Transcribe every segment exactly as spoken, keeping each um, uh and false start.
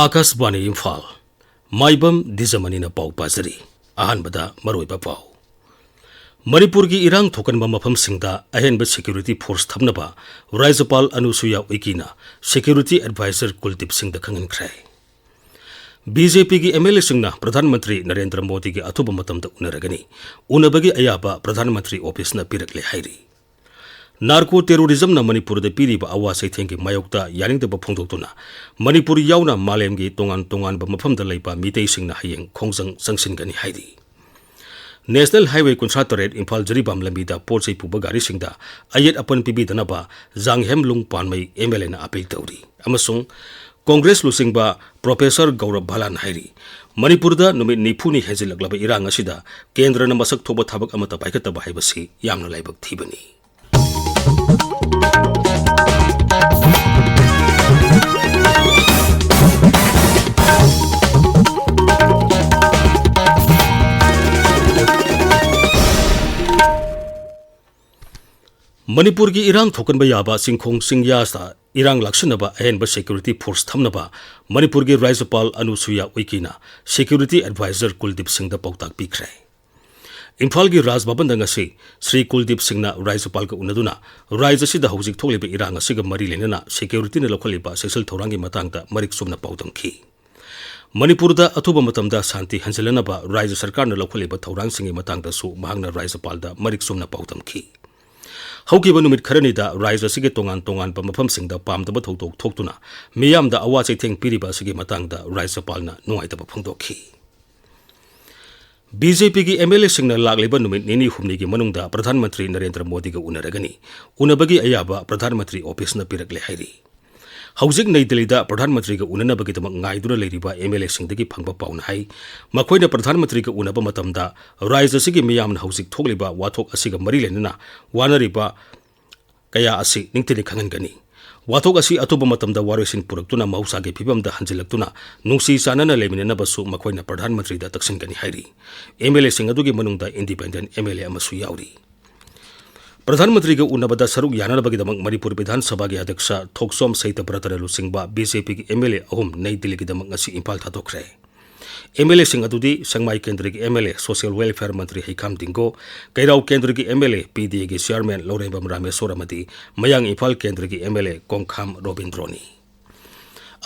ꯑꯥꯀꯥꯁꯕꯥꯅꯤ ꯏꯝꯐꯥꯜ, ꯃꯥꯏꯕꯝ ꯗꯤꯖꯃꯅꯤꯅ ꯄꯥꯎ ꯄꯥꯖꯔꯤ꯫ ꯑꯍꯥꯟꯕꯗ ꯃꯔꯨꯑꯣꯏꯕ ꯄꯥꯎ꯫ ꯃꯅꯤꯄꯨꯔꯒꯤ ꯏꯔꯥꯡ ꯊꯣꯛꯀꯟꯕ ꯃꯐꯝꯁꯤꯡꯗ ꯑꯍꯦꯟꯕ security force ꯊꯝꯅꯕ ꯔꯥꯖ꯭ꯌꯄꯥꯜ ꯑꯅꯨꯁꯨꯌꯥ ꯎꯏꯀꯤꯅ security advisor ꯀꯨꯜꯗꯤꯞ ꯁꯤꯡꯗ ꯈꯪꯍꯟꯈ꯭ꯔꯦ꯫ ꯕꯤ ꯖꯦ ꯄꯤꯒꯤ ꯑꯦꯝ ꯑꯦꯜ ꯑꯦꯁꯤꯡꯅ ꯄ꯭ꯔꯙꯥꯟ ꯃꯟꯇ꯭ꯔꯤ ꯅꯔꯦꯟꯗ꯭ꯔ ꯃꯣꯗꯤꯒꯤ ꯑꯊꯨꯕ ꯃꯇꯝꯗ ꯎꯅꯔꯒꯅꯤ꯫ ꯎꯅꯕꯒꯤ ꯑꯌꯥꯕ ꯄ꯭ꯔꯙꯥꯟ ꯃꯟꯇ꯭ꯔꯤ ꯑꯣꯐꯤꯁꯅ ꯄꯤꯔꯛꯂꯦ ꯍꯥꯏꯔꯤ꯫ ꯅꯥꯔꯀꯣ ꯇꯦꯔꯣꯔꯤꯖꯝꯅ ꯃꯅꯤꯄꯨꯔꯗ ꯄꯤꯔꯤꯕ ꯑꯋꯥ ꯆꯩꯊꯦꯡꯒꯤ ꯃꯥꯌꯣꯛꯇ ꯌꯥꯅꯤꯡꯗꯕ ꯐꯣꯡꯗꯣꯛꯇꯨꯅ ꯃꯅꯤꯄꯨꯔ ꯌꯥꯎꯅ ꯃꯥꯂꯦꯝꯒꯤ ꯇꯣꯉꯥꯟ ꯇꯣꯉꯥꯟꯕ ꯃꯐꯝꯗ ꯂꯩꯕ ꯃꯤꯇꯩꯁꯤꯡꯅ ꯍꯌꯦꯡ ꯈꯣꯡꯖꯪ ꯆꯪꯁꯤꯟꯒꯅꯤ ꯍꯥꯏꯔꯤ꯫ ꯅꯦꯁꯅꯦꯜ ꯍꯥꯏꯋꯦ ꯀꯨꯟꯊ꯭ꯔꯥ ꯇꯔꯦꯠ ꯏꯝꯐꯥꯜ ꯖꯤꯔꯤꯕꯥꯝ ꯂꯝꯕꯤꯗ ꯄꯣꯠ ꯆꯩ ꯄꯨꯕ ꯒꯥꯔꯤꯁꯤꯡꯗ ꯑꯌꯦꯠ ꯑꯄꯟ ꯄꯤꯕꯤꯗꯅꯕ ꯖꯥꯡꯍꯦꯝꯂꯨꯡ ꯄꯥꯟꯃꯩ ꯑꯦꯝ ꯑꯦꯜ ꯑꯦꯅ ꯑꯥꯄꯤꯜ ꯇꯧꯔꯤ꯫ ꯑꯃꯁꯨꯡ ꯀꯣꯡꯒ꯭ꯔꯦꯁ ꯂꯨꯆꯤꯡꯕ ꯄ꯭ꯔꯣꯐꯦꯁꯔ ꯒꯧꯔꯕ ꯚꯥꯂꯥꯟ ꯍꯥꯏꯔꯤ, ꯃꯅꯤꯄꯨꯔꯗ ꯅꯨꯃꯤꯠ ꯅꯤꯐꯨꯅꯤ ꯍꯦꯟꯖꯤꯜꯂꯛꯂꯕ ꯏꯔꯥꯡ ꯑꯁꯤꯗ ꯀꯦꯟꯗ꯭ꯔꯅ ꯃꯁꯛ ꯊꯣꯛꯄ ꯊꯕꯛ ꯑꯃꯠꯇ ꯄꯥꯏꯈꯠꯇꯕ ꯍꯥꯏꯕꯁꯤ ꯌꯥꯝꯅ ꯂꯥꯏꯕꯛ ꯊꯤꯕꯅꯤ꯫ ꯃꯅꯤꯄꯨꯔꯒꯤ ꯏꯔꯥꯡ ꯊꯣꯛꯍꯟꯕ ꯌꯥꯕ ꯆꯤꯡꯈꯣꯡ ꯆꯤꯡꯌꯥꯁꯇ ꯏꯔꯥꯡ ꯂꯥꯛꯁꯤꯟꯅꯕ ꯑꯍꯦꯟꯕ security force ꯊꯝꯅꯕ ꯃꯅꯤꯄꯨꯔꯒꯤ ꯔꯥꯖ꯭ꯌꯄꯥꯜ ꯑꯅꯨꯁꯨꯌꯥ ꯎꯏꯀꯤꯅ security advisor ꯀꯨꯜꯗꯤꯞ ꯁꯤꯡꯗ ꯄꯥꯎꯇꯥꯛ ꯄꯤꯈ꯭ꯔꯦ꯫ ꯏꯝꯐꯥꯜꯒꯤ ꯔꯥꯖ ꯚꯕꯟꯗ ꯉꯁꯤ ꯁ꯭ꯔꯤ ꯀꯨꯜꯗꯤꯞ ꯁꯤꯡꯅ ꯔꯥꯖ꯭ꯌꯄꯥꯜꯒ ꯎꯅꯗꯨꯅ ꯔꯥꯖ꯭ꯌ ꯑꯁꯤꯗ ꯍꯧꯖꯤꯛ ꯊꯣꯛꯂꯤꯕ ꯏꯔꯥꯡ ꯑꯁꯤꯒ ꯃꯔꯤ ꯂꯩꯅꯅ securityꯅ ꯂꯧꯈꯠꯂꯤꯕ ꯆꯦꯛꯁꯤꯜ ꯊꯧꯔꯥꯡꯒꯤ ꯃꯇꯥꯡꯗ ꯃꯔꯤꯛ ꯆꯨꯝꯅ ꯄꯥꯎꯗꯝꯈꯤ꯫ ꯃꯅꯤꯄꯨꯔꯗ ꯑꯊꯨꯕ ꯃꯇꯝꯗ ꯁꯥꯟꯇꯤ ꯍꯟꯖꯤꯜꯍꯟꯅꯕ ꯔꯥꯖ꯭ꯌ ꯁꯔꯀꯥꯔꯅ ꯂꯧꯈꯠꯂꯤꯕ ꯊꯧꯔꯥꯡꯁꯤꯡꯒꯤ ꯃꯇꯥꯡꯗꯁꯨ ꯃꯍꯥꯛꯅ ꯔꯥꯖ꯭ꯌꯄꯥꯜꯗ ꯃꯔꯤꯛ ꯆꯨꯝꯅ ꯄꯥꯎꯗꯝꯈꯤ꯫ ꯍꯧꯈꯤꯕ ꯅꯨꯃꯤꯠ ꯈꯔꯅꯤꯗ ꯔꯥꯖ꯭ꯌ ꯑꯁꯤꯒꯤ ꯇꯣꯉꯥꯟ ꯇꯣꯉꯥꯟꯕ ꯃꯐꯝꯁꯤꯡꯗ ꯄꯥꯝꯗꯕ ꯊꯧꯗꯣꯛ ꯊꯣꯛꯇꯨꯅ ꯃꯤꯌꯥꯝꯗ ꯑꯋꯥ ꯆꯩꯊꯦꯡ ꯄꯤꯔꯤꯕ ꯑꯁꯤꯒꯤ ꯃꯇꯥꯡꯗ ꯔꯥꯖ꯭ꯌꯄꯥꯜꯅ ꯅꯨꯡꯉꯥꯏꯇꯕ ꯐꯣꯡꯗꯣꯛꯈꯤ꯫ ꯕꯤ ꯖꯦ ꯄꯤꯒꯤ ꯑꯦꯝ ꯑꯦꯜ ꯑꯦꯁꯤꯡꯅ ꯂꯥꯛꯂꯤꯕ ꯅꯨꯃꯤꯠ ꯅꯤꯅꯤ ꯍꯨꯝꯅꯤꯒꯤ ꯃꯅꯨꯡꯗ ꯄ꯭ꯔꯙꯥꯟ ꯃꯟꯇ꯭ꯔꯤ ꯅꯔꯦꯟꯗ꯭ꯔ ꯃꯣꯗꯤꯒ ꯎꯅꯔꯒꯅꯤ꯫ ꯎꯅꯕꯒꯤ ꯑꯌꯥꯕ ꯄ꯭ꯔꯙꯥꯟ ꯃꯟꯇ꯭ꯔꯤ ꯑꯣꯐꯤꯁꯅ ꯄꯤꯔꯛꯂꯦ ꯍꯥꯏꯔꯤ꯫ ꯍꯧꯖꯤꯛ ꯅꯩ ꯗꯤꯜꯂꯤꯗ ꯄ꯭ꯔꯙꯥꯟ ꯃꯟꯇ꯭ꯔꯤꯒ ꯎꯅꯅꯕꯒꯤꯗꯃꯛ ꯉꯥꯏꯗꯨꯅ ꯂꯩꯔꯤꯕ ꯑꯦꯝ ꯑꯦꯜ ꯑꯦꯁꯤꯡꯗꯒꯤ ꯐꯪꯕ ꯄꯥꯎꯅ ꯍꯥꯏ, ꯃꯈꯣꯏꯅ ꯄ꯭ꯔꯙꯥꯟ ꯃꯟꯇ꯭ꯔꯤꯒ ꯎꯅꯕ ꯃꯇꯝꯗ ꯔꯥꯖ꯭ꯌ ꯑꯁꯤꯒꯤ ꯃꯤꯌꯥꯝꯅ ꯍꯧꯖꯤꯛ ꯊꯣꯛꯂꯤꯕ ꯋꯥꯊꯣꯛ ꯑꯁꯤꯒ ꯃꯔꯤ ꯂꯩꯅꯅ ꯋꯥꯅꯔꯤꯕ ꯀꯌꯥ ꯑꯁꯤ ꯅꯤꯡꯊꯤꯅ ꯈꯪꯍꯟꯒꯅꯤ꯫ ꯋꯥꯊꯣꯛ ꯑꯁꯤ ꯑꯇꯣꯞꯄ ꯃꯇꯝꯗ ꯋꯥꯔꯣꯏꯁꯤꯟ ꯄꯨꯔꯛꯇꯨꯅ ꯃꯍꯧꯁꯥꯒꯤ ꯐꯤꯕꯝꯗ ꯍꯟꯖꯤꯜꯂꯛꯇꯨꯅ ꯅꯨꯡꯁꯤ ꯆꯥꯟꯅꯅ ꯂꯩꯃꯤꯟꯅꯅꯕꯁꯨ ꯃꯈꯣꯏꯅ ꯄ꯭ꯔꯙꯥꯟ ꯃꯟꯇ꯭ꯔꯤꯗ ꯇꯛꯁꯤꯟꯒꯅꯤ ꯍꯥꯏꯔꯤ꯫ ꯑꯦꯝ ꯑꯦꯜ ꯑꯦꯁꯤꯡ ꯑꯗꯨꯒꯤ ꯃꯅꯨꯡꯗ independent ꯑꯦꯝ ꯑꯦꯜ ꯑꯦ ꯑꯃꯁꯨ ꯌꯥꯎꯔꯤ꯫ ꯄ꯭ꯔꯙꯥꯟ ꯃꯟꯇ꯭ꯔꯤꯒ ꯎꯅꯕꯗ ꯁꯔꯨꯛ ꯌꯥꯅꯅꯕꯒꯤꯗꯃꯛ ꯃꯅꯤꯄꯨꯔ ꯕꯤꯙꯥꯟ ꯁꯚꯥꯒꯤ ꯑꯗ꯭ꯌꯛꯁ ꯊꯣꯛꯆꯣꯝ ꯁꯩꯇꯕ꯭ꯔꯇꯅ ꯂꯨꯆꯤꯡꯕ ꯕꯤ ꯖꯦ ꯄꯤꯒꯤ ꯑꯦꯝ ꯑꯦꯜ ꯑꯦ ꯑꯍꯨꯝ ꯅꯩ ꯗꯤꯜꯂꯤꯒꯤꯗꯃꯛ ꯉꯁꯤ ꯏꯝꯐꯥꯜ ꯊꯥꯗꯣꯛꯈ꯭ꯔꯦ꯫ ꯑꯦꯝ ꯑꯦꯜ ꯑꯦꯁꯤꯡ ꯑꯗꯨꯗꯤ ꯁꯦꯛꯃꯥꯏ ꯀꯦꯟꯗ꯭ꯔꯒꯤ ꯑꯦꯝ ꯑꯦꯜ ꯑꯦ ꯁꯣꯁꯤꯌꯦꯜ ꯋꯦꯜꯐꯤꯌꯔ ꯃꯟꯇ꯭ꯔꯤ ꯍꯩꯈꯥꯝ ꯗꯤꯡꯒꯣ, ꯀꯩꯔꯥꯎ ꯀꯦꯟꯗ꯭ꯔꯒꯤ ꯑꯦꯝ ꯑꯦꯜ ꯑꯦ ꯄꯤ ꯗꯤ ꯑꯦꯒꯤ ꯆꯤꯌꯥꯔꯃꯦꯟ ꯂꯧꯔꯦꯝꯕꯝ ꯔꯥꯃꯦꯁꯣꯔ ꯑꯃꯗꯤ ꯃꯌꯥꯡ ꯏꯝꯐꯥꯜ ꯀꯦꯟꯗ꯭ꯔꯒꯤ ꯑꯦꯝ ꯑꯦꯜ ꯑꯦ ꯀꯣꯡꯈꯥꯝ ꯔꯣꯕꯤꯟꯗ꯭ꯔꯣꯅꯤ꯫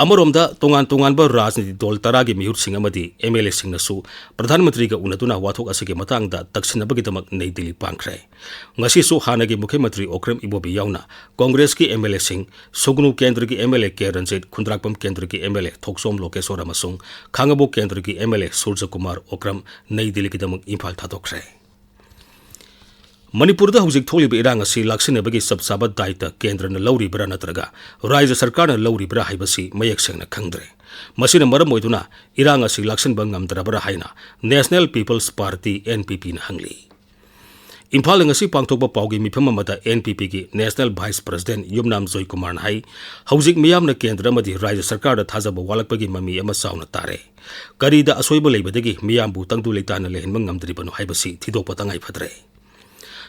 ꯑꯃꯔꯣꯝꯗ, ꯇꯣꯉꯥꯟ ꯇꯣꯉꯥꯟꯕ ꯔꯥꯖꯅꯤꯇꯤ ꯗꯣꯜ ꯇꯔꯥꯒꯤ ꯃꯤꯍꯨꯠꯁꯤꯡ ꯑꯃꯗꯤ ꯑꯦꯝ ꯑꯦꯜ ꯑꯦꯁꯤꯡꯅꯁꯨ ꯄ꯭ꯔꯙꯥꯟ ꯃꯟꯇ꯭ꯔꯤꯒ ꯎꯅꯗꯨꯅ ꯋꯥꯊꯣꯛ ꯑꯁꯤꯒꯤ ꯃꯇꯥꯡꯗ ꯇꯛꯁꯤꯟꯅꯕꯒꯤꯗꯃꯛ ꯅꯩ ꯗꯤꯜꯂꯤ ꯄꯥꯡꯈ꯭ꯔꯦ꯫ ꯉꯁꯤꯁꯨ ꯍꯥꯟꯅꯒꯤ ꯃꯨꯈ꯭ꯌ ꯃꯟꯇ꯭ꯔꯤ ꯑꯣꯀ꯭ꯔꯝ ꯏꯕꯣꯕꯤ ꯌꯥꯎꯅ ꯀꯣꯡꯒ꯭ꯔꯦꯁꯀꯤ ꯑꯦꯝ ꯑꯦꯜ ꯑꯦꯁꯤꯡ, ꯁꯨꯒꯅꯨ ꯀꯦꯟꯗ꯭ꯔꯒꯤ M L A K Ranjit, Khundrakpam ꯀꯦꯟꯗ꯭ꯔꯒꯤ M L A Thokchom Lokeshor ꯑꯃꯁꯨꯡ ꯈꯥꯡꯉꯕꯣꯛ ꯀꯦꯟꯗ꯭ꯔꯒꯤ M L A Surjakumar Okram ꯅꯩ ꯗꯤꯜꯂꯤꯒꯤꯗꯃꯛ ꯏꯝꯐꯥꯜ ꯊꯥꯗꯣꯛꯈ꯭ꯔꯦ꯫ ꯃꯅꯤꯄꯨꯔꯗ ꯍꯧꯖꯤꯛ ꯊꯣꯛꯂꯤꯕ ꯏꯔꯥꯡ ꯑꯁꯤ ꯂꯥꯛꯁꯤꯟꯅꯕꯒꯤ ꯆꯞ ꯆꯥꯕ ꯗꯥꯏꯇ ꯀꯦꯟꯗ꯭ꯔꯅ ꯂꯧꯔꯤꯕ꯭ꯔꯥ ꯅꯠꯇ꯭ꯔꯒ ꯔꯥꯖ꯭ꯌ ꯁꯔꯀꯥꯔꯅ ꯂꯧꯔꯤꯕ꯭ꯔꯥ ꯍꯥꯏꯕꯁꯤ ꯃꯌꯦꯛ ꯁꯦꯡꯅ ꯈꯪꯗ꯭ꯔꯦ꯫ ꯃꯁꯤꯅ ꯃꯔꯝ ꯑꯣꯏꯗꯨꯅ ꯏꯔꯥꯡ ꯑꯁꯤ ꯂꯥꯛꯁꯤꯟꯕ ꯉꯝꯗ꯭ꯔꯕ꯭ꯔꯥ ꯍꯥꯏꯅ National People's Party, N P P ꯅ ꯍꯪꯂꯤ꯫ ꯏꯝꯐꯥꯜꯗ ꯉꯁꯤ ꯄꯥꯡꯊꯣꯛꯄ ꯄꯥꯎꯒꯤ ꯃꯤꯐꯝ ꯑꯃꯗ N P P ꯒꯤ National Vice President ꯌꯨꯝꯅꯥꯝ ꯖꯣꯏꯀꯨꯃꯥꯔꯅ ꯍꯥꯏ, ꯍꯧꯖꯤꯛ ꯃꯤꯌꯥꯝꯅ ꯀꯦꯟꯗ꯭ꯔ ꯑꯃꯗꯤ ꯔꯥꯖ꯭ꯌ ꯁꯔꯀꯥꯔꯗ ꯊꯥꯖꯕ ꯋꯥꯠꯂꯛꯄꯒꯤ ꯃꯃꯤ ꯑꯃ ꯆꯥꯎꯅ ꯇꯥꯔꯦ꯫ ꯀꯔꯤꯗ ꯑꯁꯣꯏꯕ ꯂꯩꯕꯗꯒꯤ ꯃꯤꯌꯥꯝꯕꯨ ꯇꯪꯗꯨ ꯂꯩꯇꯥꯅ ꯂꯩꯍꯟꯕ ꯉꯝꯗ꯭ꯔꯤꯕꯅꯣ ꯍꯥꯏꯕꯁꯤ ꯊꯤꯗꯣꯛꯄ ꯇꯉꯥꯏ ꯐꯗ꯭ꯔꯦ꯫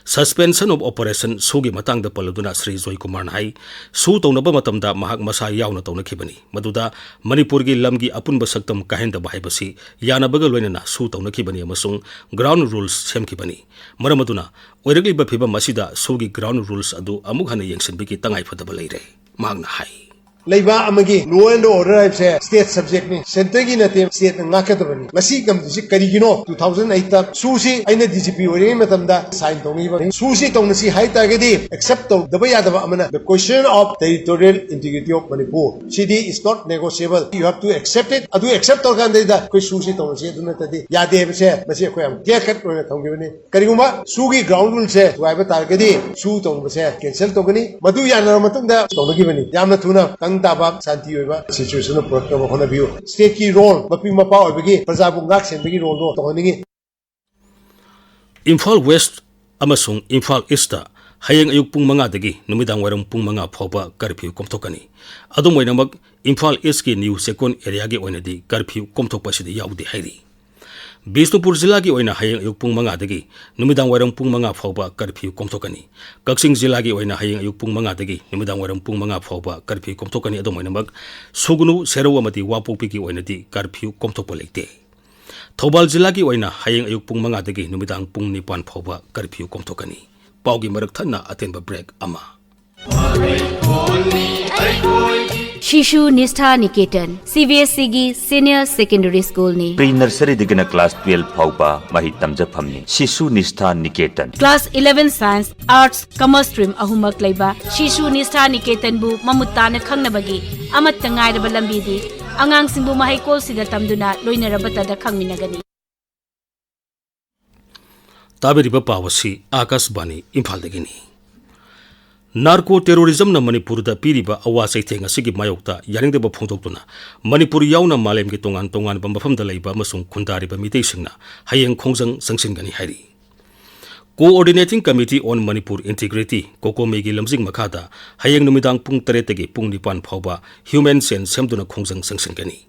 Suspension of Operation ꯁꯨꯒꯤ ꯃꯇꯥꯡꯗ ꯄꯜꯂꯗꯨꯅ ꯁ꯭ꯔꯤ ꯖꯣꯏꯀꯨꯃꯥꯔꯅ ꯍꯥꯏ, ꯁꯨ ꯇꯧꯅꯕ ꯃꯇꯝꯗ ꯃꯍꯥꯛ ꯃꯁꯥ ꯌꯥꯎꯅ ꯇꯧꯅꯈꯤꯕꯅꯤ꯫ ꯃꯗꯨꯗ ꯃꯅꯤꯄꯨꯔꯒꯤ ꯂꯝꯒꯤ ꯑꯄꯨꯟꯕ ꯁꯛꯇꯝ ꯀꯥꯏꯍꯟꯗꯕ ꯍꯥꯏꯕꯁꯤ ꯌꯥꯅꯕꯒ ꯂꯣꯏꯅꯅ ꯁꯨ ꯇꯧꯅꯈꯤꯕꯅꯤ ꯑꯃꯁꯨꯡ ground rules ꯁꯦꯝꯈꯤꯕꯅꯤ꯫ ꯃꯔꯝ ꯑꯗꯨꯅ ꯑꯣꯏꯔꯛꯂꯤꯕ ꯐꯤꯚꯝ ꯑꯁꯤꯗ ꯁꯨꯒꯤ ground rules ꯑꯗꯨ ꯑꯃꯨꯛ ꯍꯟꯅ ꯌꯦꯡꯁꯤꯟꯕꯒꯤ ꯇꯉꯥꯏ ꯐꯗꯕ ꯂꯩꯔꯦ, ꯃꯍꯥꯛꯅ ꯍꯥꯏ꯫ ꯂꯩꯕꯥꯛ ꯑꯃꯒꯤ law and order ꯍꯥꯏꯕꯁꯦ state subject ꯅꯤ, centre ꯒꯤ ꯅꯠꯇꯦ, state ꯅ ꯉꯥꯛꯀꯗꯕꯅꯤ꯫ ꯃꯁꯤ ꯉꯝꯗ꯭ꯔꯤꯁꯤ ꯀꯔꯤꯒꯤꯅꯣ? Two thousand eight ꯇ ꯁꯨꯁꯤ ꯑꯩꯅ D G P ꯑꯣꯏꯔꯤꯉꯩ ꯃꯇꯝꯗ sign ꯇꯧꯅꯤꯡꯕ, ꯁꯨꯁꯤ ꯇꯧꯅꯁꯤ ꯍꯥꯏ ꯇꯥꯔꯒꯗꯤ accept ꯇꯧꯗꯕ ꯌꯥꯗꯕ ꯑꯃꯅ the question of territorial integrity of Manipur, CD is not negotiable, you have to accept it꯫ ꯑꯗꯨ accept ꯇꯧꯔꯀꯥꯟꯗꯩꯗ ꯑꯩꯈꯣꯏ ꯁꯨꯁꯤ ꯇꯧꯅꯁꯤ, ꯑꯗꯨ ꯅꯠꯇ꯭ꯔꯗꯤ ꯌꯥꯗꯦ ꯍꯥꯏꯕꯁꯦ ꯃꯁꯤ ꯑꯩꯈꯣꯏ ꯌꯥꯝ clear cut ꯑꯣꯏꯅ ꯊꯝꯈꯤꯕꯅꯤ꯫ ꯀꯔꯤꯒꯨꯝꯕ ꯁꯨꯒꯤ ground rule ꯁꯦ ꯊꯨꯒꯥꯏꯕ ꯇꯥꯔꯒꯗꯤ ꯁꯨ ꯇꯧꯕꯁꯦ cancel ꯇꯧꯒꯅꯤ꯫ ꯃꯗꯨ ꯌꯥꯅꯔꯕ ꯃꯇꯨꯡꯗ ꯇꯧꯅꯈꯤꯕꯅꯤ꯫ ꯌꯥꯝꯅ ꯊꯨꯅ ꯇꯪ ꯇꯥꯕ ꯁꯥꯟꯇꯤ ꯑꯣꯏꯕ situation ꯑꯃ ꯄꯨꯔꯛꯅꯕ ꯍꯣꯠꯅꯕꯤꯌꯨ꯫ State ꯀꯤ role, ꯃꯄꯤ ꯃꯄꯥ ꯑꯣꯏꯕꯒꯤ ꯄ꯭ꯔꯖꯥꯕꯨ ꯉꯥꯛ ꯁꯦꯟꯕꯒꯤ role ꯗꯣ ꯇꯧꯍꯟꯅꯤꯡꯉꯤ꯫ ꯏꯝꯐꯥꯜ West ꯑꯃꯁꯨꯡ ꯏꯝꯐꯥꯜ East ꯇ ꯍꯌꯦꯡ ꯑꯌꯨꯛ ꯄꯨꯡ ꯃꯉꯥꯗꯒꯤ ꯅꯨꯃꯤꯗꯥꯡ ꯋꯥꯏꯔꯝ ꯄꯨꯡ ꯃꯉꯥ ꯐꯥꯎꯕ curfew ꯀꯣꯝꯊꯣꯛꯀꯅꯤ꯫ ꯑꯗꯨꯝ ꯑꯣꯏꯅꯃꯛ, ꯏꯝꯐꯥꯜ East ꯀꯤ ꯅ꯭ꯌꯨ ꯆꯦꯛꯀꯣꯟ area ꯒꯤ ꯑꯣꯏꯅꯗꯤ curfew ꯀꯣꯝꯊꯣꯛꯄ ꯑꯁꯤꯗ ꯌꯥꯎꯗꯦ ꯍꯥꯏꯔꯤ꯫ ꯕꯤꯁꯅꯨꯄꯨꯔ ꯖꯤꯂꯥꯒꯤ ꯑꯣꯏꯅ ꯍꯌꯦꯡ ꯑꯌꯨꯛ ꯄꯨꯡ ꯃꯉꯥꯗꯒꯤ ꯅꯨꯃꯤꯗꯥꯡ ꯋꯥꯏꯔꯝ ꯄꯨꯡ ꯃꯉꯥ ꯐꯥꯎꯕ ꯀꯔꯐ꯭ꯌꯨ ꯀꯣꯝꯊꯣꯛꯀꯅꯤ꯫ ꯀꯛꯆꯤꯡ ꯖꯤꯂꯥꯒꯤ ꯑꯣꯏꯅ ꯍꯌꯦꯡ ꯑꯌꯨꯛ ꯄꯨꯡ ꯃꯉꯥꯗꯒꯤ ꯅꯨꯃꯤꯗꯥꯡ ꯋꯥꯏꯔꯝ ꯄꯨꯡ ꯃꯉꯥ ꯐꯥꯎꯕ ꯀꯔꯐ꯭ꯌꯨ ꯀꯣꯝꯊꯣꯛꯀꯅꯤ꯫ ꯑꯗꯨꯝ ꯑꯣꯏꯅꯃꯛ, ꯁꯨꯒꯅꯨ, ꯁꯦꯔꯧ ꯑꯃꯗꯤ ꯋꯥꯡꯄꯣꯛꯄꯤꯒꯤ ꯑꯣꯏꯅꯗꯤ ꯀꯔꯐ꯭ꯌꯨ ꯀꯣꯝꯊꯣꯛꯄ ꯂꯩꯇꯦ꯫ ꯊꯧꯕꯥꯜ ꯖꯤꯂꯥꯒꯤ ꯑꯣꯏꯅ ꯍꯌꯦꯡ ꯑꯌꯨꯛ ꯄꯨꯡ ꯃꯉꯥꯗꯒꯤ ꯅꯨꯃꯤꯗꯥꯡ ꯄꯨꯡ ꯅꯤꯄꯥꯟ ꯐꯥꯎꯕ ꯀꯔꯐ꯭ꯌꯨ ꯀꯣꯝꯊꯣꯛꯀꯅꯤ꯫ ꯄꯥꯎꯒꯤ ꯃꯔꯛ ꯊꯠꯅ ꯑꯇꯦꯟꯕ ꯕ꯭ꯔꯦꯛ ꯑꯃ꯫ ꯁꯤꯁꯨ ꯅꯤꯁꯊꯥ ꯅꯤꯀꯦꯇꯟ, ꯁꯤ ꯕꯤ ꯑꯦꯁ ꯏꯒꯤ ꯁꯤꯅꯤꯌꯔ ꯁꯦꯀꯦꯟꯗꯔꯤ ꯁ꯭ꯀꯨꯜꯅꯤ꯫ ꯄ꯭ꯔꯤ ꯅꯔꯁꯔꯤꯗꯒꯤꯅ ꯀ꯭ꯂꯥꯁ ꯇꯨꯌꯦꯜꯐ ꯐꯥꯎꯕ ꯃꯍꯩ ꯇꯝꯖꯐꯝꯅꯤ꯫ Shishu Nishtha Niketan. Class eleven science, arts, commerce stream ꯑꯍꯨꯝꯃꯛ ꯂꯩꯕ ꯁꯤꯁꯨ ꯅꯤꯁꯊꯥ ꯅꯤꯀꯦꯇꯟꯕꯨ ꯃꯃꯨꯠ ꯇꯥꯅ ꯈꯪꯅꯕꯒꯤ ꯑꯃꯠꯇ ꯉꯥꯏꯔꯕ ꯂꯝꯕꯤꯗꯤ ꯑꯉꯥꯡꯁꯤꯡꯕꯨ ꯃꯍꯩꯀꯣꯜꯁꯤꯗ ꯇꯝꯗꯨꯅ ꯂꯣꯏꯅꯔꯕꯇꯗ ꯈꯪꯃꯤꯟꯅꯒꯅꯤ꯫ ꯇꯥꯕꯤꯔꯤꯕ ꯄꯥꯎ ꯑꯁꯤ ꯑꯥꯀꯥꯁꯕꯥꯅꯤ ꯏꯝꯐꯥꯜꯗꯒꯤꯅꯤ꯫ ꯅꯥꯔꯀꯣ ꯇꯦꯔꯣꯔꯤꯖꯝꯅ ꯃꯅꯤꯄꯨꯔꯗ ꯄꯤꯔꯤꯕ ꯑꯋꯥ ꯆꯩꯊꯦꯡ ꯑꯁꯤꯒꯤ ꯃꯥꯌꯣꯛꯇ ꯌꯥꯅꯤꯡꯗꯕ ꯐꯣꯡꯗꯣꯛꯇꯨꯅ ꯃꯅꯤꯄꯨꯔ ꯌꯥꯎꯅ ꯃꯥꯂꯦꯝꯒꯤ ꯇꯣꯉꯥꯟ ꯇꯣꯉꯥꯟꯕ ꯃꯐꯝꯗ ꯂꯩꯕ ꯑꯃꯁꯨꯡ ꯈꯨꯟꯗꯥꯔꯤꯕ ꯃꯤꯇꯩꯁꯤꯡꯅ ꯍꯌꯦꯡ ꯈꯣꯡꯖꯪ ꯆꯪꯁꯤꯟꯒꯅꯤ ꯍꯥꯏꯔꯤ꯫ Coordinating Committee on Manipur Integrity, ꯀꯣꯀꯣꯃꯤꯒꯤ ꯂꯝꯖꯤꯡ ꯃꯈꯥꯗ ꯍꯌꯦꯡ ꯅꯨꯃꯤꯗꯥꯡ ꯄꯨꯡ ꯇꯔꯦꯠꯇꯒꯤ ꯄꯨꯡ ꯅꯤꯄꯥꯟ ꯐꯥꯎꯕ ꯍ꯭ꯌꯨꯃꯦꯟ ꯆꯦꯟ ꯁꯦꯝꯗꯨꯅ ꯈꯣꯡꯖꯪ ꯆꯪꯁꯤꯟꯒꯅꯤ꯫